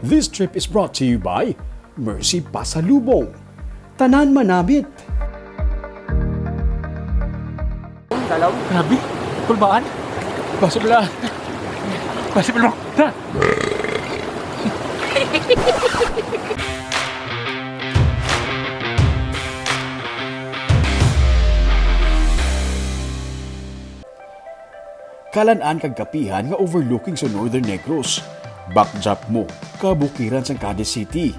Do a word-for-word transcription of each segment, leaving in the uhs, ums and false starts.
This trip is brought to you by Mercy Pasalubong. Tanan manamit. Dalaw? Grabe. Kulbaan. Possible, ah. Possible, no? Ha? Kalan-an kag kapihan nga overlooking sa Northern Negros. Backdrop mo, kabukiran sang Cadiz City.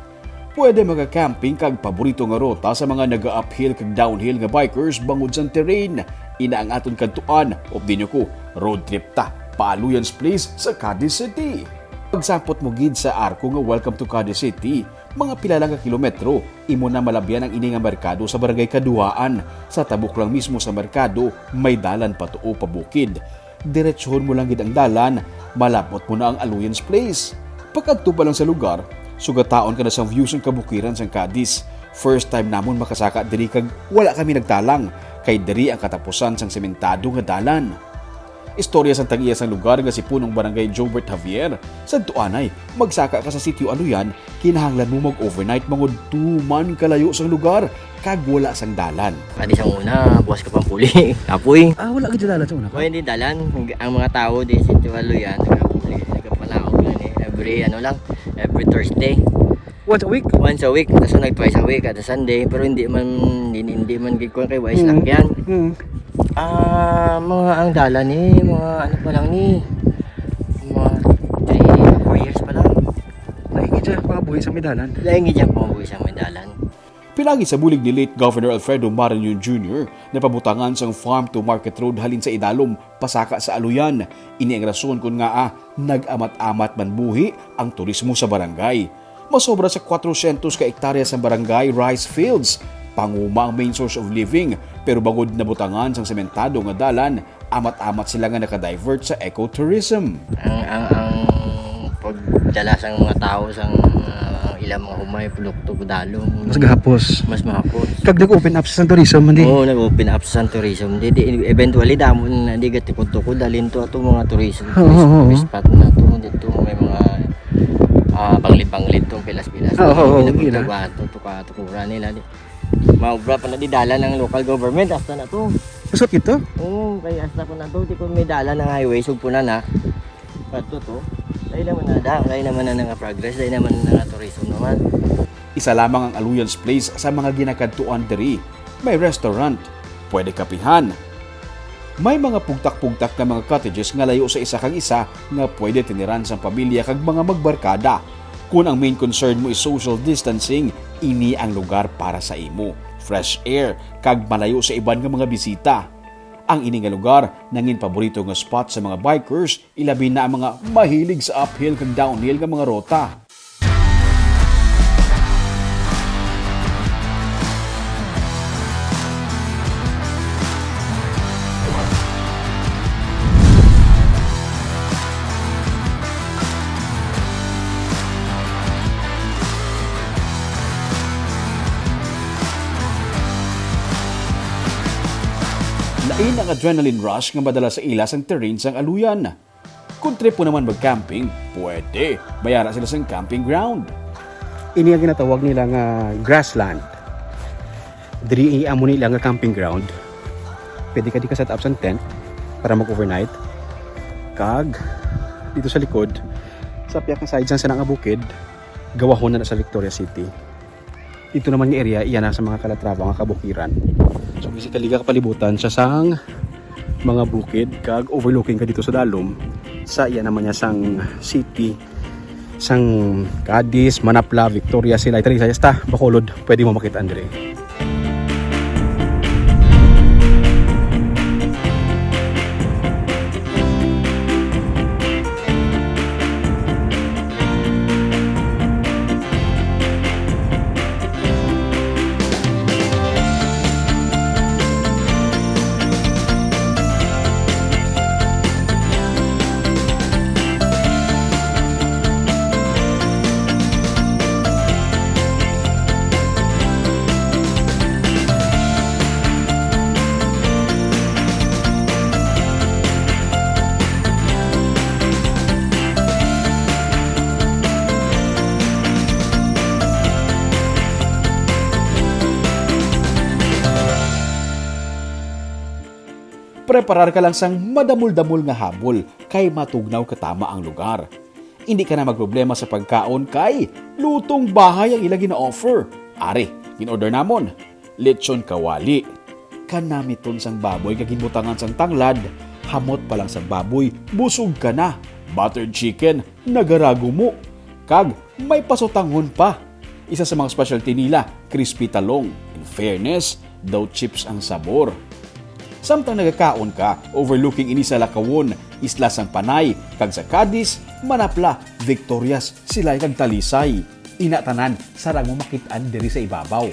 Pwede maka-camping kag paborito nga ruta sa mga naga-uphill kag downhill nga bikers bangod sang terrain. Ina ang aton kadtuan, updi niyo ko, road trip ta pa Aluyan's Place sa Cadiz City. Pagsampot mo gid sa arko nga Welcome to Cadiz City, mga pila lang ka kilometro, imo na malabyan ang ini nga merkado sa Barangay Kaduhaan. Sa tabok lang mismo sa merkado, may dalan patuo pa bukid. Diretsohon mo lang gid ang dalan, malab-ot mo na ang Aluyan's Place. Pag-adto pa lang sa lugar, sugataon ka na sang view sang kabukiran sang Cadiz. First time namon makasaka diri kag wala kami nagtalang, kay diri ang katapusan sang sementado nga dalan. Istorya sang tag-iya sang lugar nga si Punong Barangay Jobert Javier, sadto anay, magsaka ka sa Sitio Aluyan, kinahanglan mo mag-overnight bangod tuman kalayo sang lugar kag wala sang dalan. Adi sa una, buwas ka pang puli. Kapoy. Ah, wala gid dalan sa una pa? Wala, hindi dalan. Ang, ang mga tao di sa Sitio Aluyan, nagapuli, nagapalaog lang eh. Every, ano lang, every Thursday. Once a week? Once a week. Tapos nag twice a week, kada Sunday. Pero hindi man, hindi, hindi man gid kuwan kay wise Mm. lang yan. Mm. Ah, mga ang dalan ni, mga ano pa lang ni, mga three, four years pa lang. Laingi siya, mga buhi sa may dalan. Laingi siya, mga buhi sa may dalan. Pinaagi sa bulig ni late Governor Alfredo Marañon Junior, napabutangan sang farm to market road halin sa Idalom, pasaka sa Aluyan. Ini ang rason kon ngaa nag-amat-amat man buhi ang turismo sa barangay. Masobra sa kwatrosyentos ka ektarya sang barangay rice fields. Panguma ang main source of living, pero bangod nabutangan sang sementado nga dalan, amat-amat sila nga nakadivert sa ecotourism. Ang, ang, ang pagdala sang mga tawo sang, ah, ilang mga humay, produkto, dalom, Mas gahapos. Mas mahapos. Kag nag-open up sa tourism, hindi? Oo, nag-open up sa tourism. Di, di, eventually, damo na, di, gatikod-tukod, dalin to, ato mga tourism, Oo, tourist, oo, oo. tourist spot na to, dito may mga, ah, banglit-banglit to, pilas-pilas. Oo, oo, May oo, yun na. nagpagtuwa to, tuka-, tukura nila, di. Maobra pa na di dalan ang local government, hasta na to. Kusot ito? Oo, kay hasta ko na to, di ko may dalan ang highway, sugpo na na. Kadto to. Dahil naman na da, dahil naman na nga progress, dahil naman na nga tourism naman. Isa lamang ang Aluyan's Place sa mga ginakadtuan diri. May restaurant, pwede kapihan. May mga pugtak-pugtak nga mga cottages nga layo sa isa kag isa nga pwede tiniran sang pamilya kag mga magbarkada. Kon ang main concern mo is social distancing, ini ang lugar para sa imo. Fresh air, kag malayo sa iban nga mga bisita. Ang ini nga lugar nangin paborito nga spot sa mga bikers, ilabi na ang mga mahilig sa uphill kag downhill nga mga ruta. Lain ang adrenaline rush nga madala sa ila sang terrain sang Aluyan. Kung trip mo naman mag-camping, pwede. May ara sila sang camping ground. Ini ang ginatawag nila nga grassland. Diri amo nila nga camping ground. Pwede ka di ka set up sa tent para mag-overnight. Kag dito sa likod, sa pihak nga side sang sana nga bukid, gawahon na na sa Victoria City. Dito naman nga area, iya na sa mga Calatrava nga kabukiran. So, basically, kapalibutan siya sang mga bukid kag overlooking ka dito sa dalom. Sa iya naman niya sang city, sang Cadiz, Manapla, Victoria, Silay, Talisay, hasta Bacolod, pwede mo makita, Andre. Preparar ka lang sang madamol-damol nga habol kay matugnaw ka tama ang lugar. Hindi ka na magproblema sa pagkaon kay lutong bahay ang ila gina-offer. Ari, in-order namon, lechon kawali. Kanamiton sang baboy nga ginbutangan sang tanglad, hamot pa lang sang baboy, busog ka na. Buttered chicken, nagaragumo. Kag may pasutanghon pa. Isa sa mga specialty nila, crispy talong. In fairness, daw chips ang sabor. Samtang nagakaon ka, overlooking ini sa Lacawon, Isla sang Panay, kag sa Cadiz, Manapla, Victorias, Silay kag Talisay. Ina tanan, sarang mo makit-an diri sa ibabaw.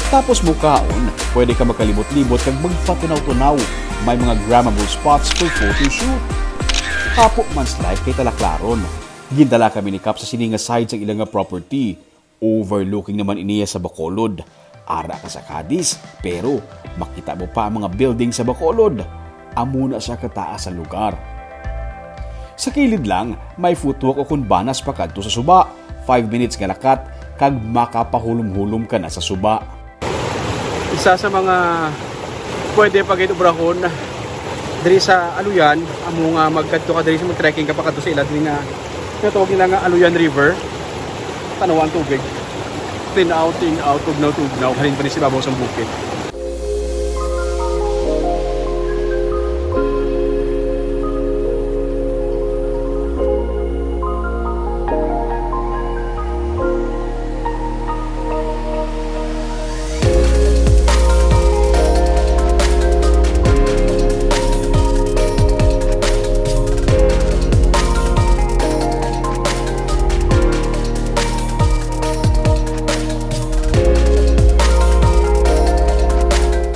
Tapos mukaon, pwede ka magkalibot-libot kag magpatunaw-tunaw. May mga grabbable spots for photoshoot. Hapo man slide kay talaklaron. Gindala kami ni Kap sa sini nga side sang ila nga property. Overlooking naman iniya sa Bacolod. Ara ka sa Cadiz, pero makita mo pa ang mga building sa Bacolod. Amo na siya kataas ang lugar. Sa kilid lang, may footwalk o kon banas pa kadto sa suba. Five minutes nga lakat, kag makapahulom-hulom ka na sa suba. Isa sa mga pwede pa gid obrahon diri sa Aloyan, amo nga magkadto ka diri sa, mag-trekking ka pa kadto sa ila diri nga natawag nila nga Aloyan River. Tanawa ang tubig. Tin-aw, tin-aw, tugnaw, tugnaw, halin pa ni sa ibabaw sang bukid.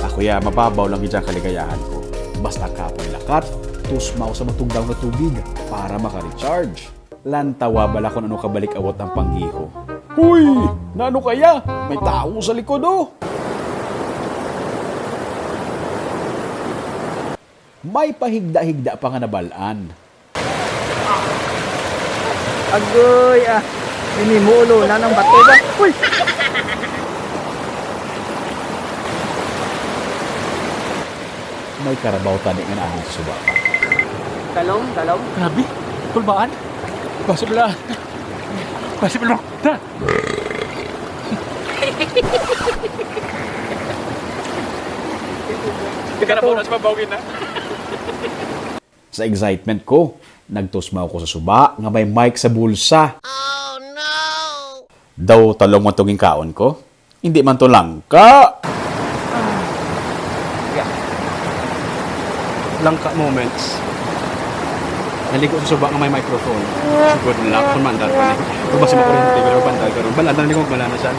Ako ya, mababaw lang gid ang kaligayahan ko. Basta kapoy lakat, tusmaw sa matugnaw nga tubig para maka-recharge. Lantawa bala kung ano kabalik-awat ang panggiho. Hoy! Naano kaya? May tawo sa likod, oh! May pahigda-higda pa nga nabal-an. Agoy, ah. Ini mo ulo na ng bato ba? Uy! May karabaw tani nga naabot sa suba pa. Talong, talong. Grabe, kulbaan. Possible, ah. Possible, ah. Da. Karabaw na sa babaw, gina. Sa excitement ko, nagtusmaw ko sa suba nga may mic sa bulsa. Oh, no! Daw talong man to ginkaon ko? Hindi man to langka. Yeah. Langka moments. Naligo sa suba nga may microphone. Good luck kung maandar pa ni. Kung basi makuryente, pero bandal karon. Bala, andar ni kung bala na siya.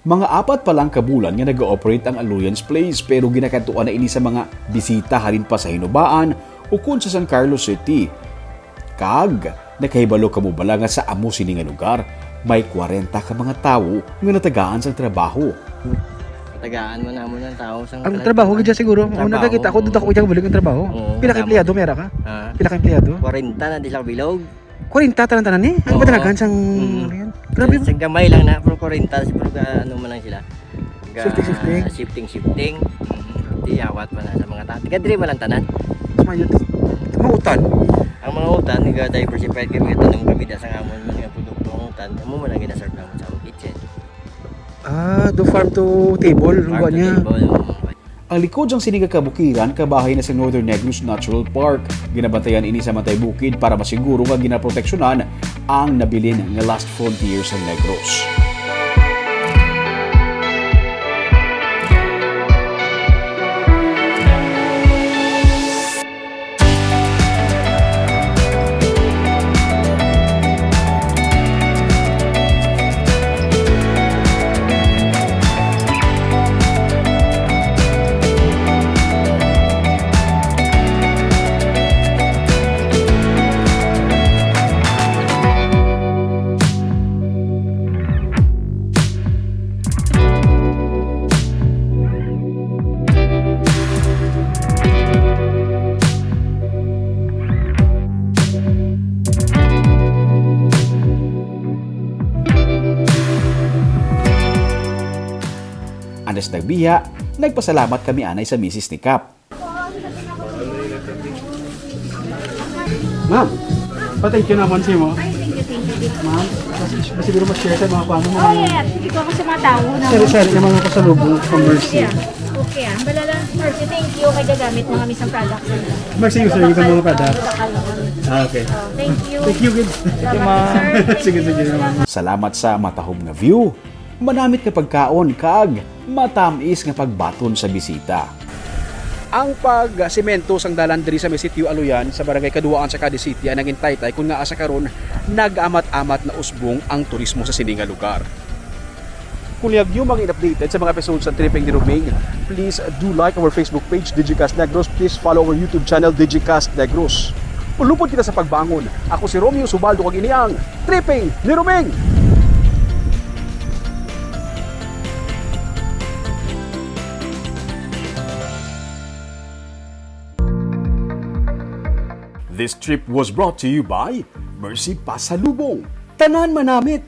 Mga apat pa lang ka bulan nga nag-ooperate ang Aloyan's Place, pero ginakadtuan na ini sa mga bisita halin pa sa Hinubaan ukon sa San Carlos City. Kag nakahibalo kamo bala nga sa amo sini nga lugar, may kwarenta ka mga tawo nga natagaan sang trabaho? Tagaan man namon ang tawo sang Ang trabaho gid siya siguro. Ang trabaho, nakakita ko, oo. Duda ko iyang bulig ang trabaho. Oo, Pila ka tama. Empleyado, may ara ka? Ha? Pila ka empleyado? Kwarenta na di sa bilog. Kwarenta tanan-tanan ni? Ang Oo. Padalagan sang Mm. Aloyan. Grabe. Sa gamay lang na, pero kwarenta, siguro ka, ano man lang sila. Ga-, Shifting, shifting. Shifting, shifting. Mm. Tiyawat man na sa mga ta-, taga diri man lang tanan. Mayot. Mga utan. Ang mga utan, nag-diversify kami, tanom kami da sa amon mga produkto ang utan. Amo man ang ginaserve namon sa among kitchen. Ah, do farm to table, Farm ang to kuwan niya. Table, oo. Ang likod sang sini nga kabukiran kabahin na sa Northern Negros Natural Park. Ginabantayan ini sa matay bukid para masiguro nga ginaproteksyonan ang nabilin nga Last Frontier sa Negros. Antes nagbiya, nagpasalamat kami anay sa misis ni Kap. Ma'am, pa-thank you naman sa imo. Ay, thank you, thank you. Ma'am, mas, mas siguro ma-share sa mga kuwan mo. Oh, yeah. Sige ko ako sa mga tao na. Sari-sari ng mga pasalubong from Mercy. Yeah. Okay, ah. Bala lang, Mercy, thank you. Kay gagamit na kami sa product. Mercy, yung sa mga product. Ah, okay. Oh, thank you. Thank you, good. Thank you, ma'am. Sige, sige, ma'am. Salamat sa matahom nga view, manamit nga pagkaon, kag matamis nga pagbaton sa bisita. Ang pagsemento sang dalan diri sa may sitio Aloyan sa Barangay Kaduwaan sa Cadiz City ang nangin taytay kon ngaa sa karon nag-amat-amat na usbong ang turismo sa sini nga lugar. Kung lihag niyo maging updated sa mga episodes sa Tripping ni Roming, please do like our Facebook page, Digicast Negros. Please follow our YouTube channel, Digicast Negros. Ulupod kita sa pagbangon. Ako si Romeo Subaldo, kag ini ang Tripping ni Roming. This trip was brought to you by Mercy Pasalubong. Tanan manamit,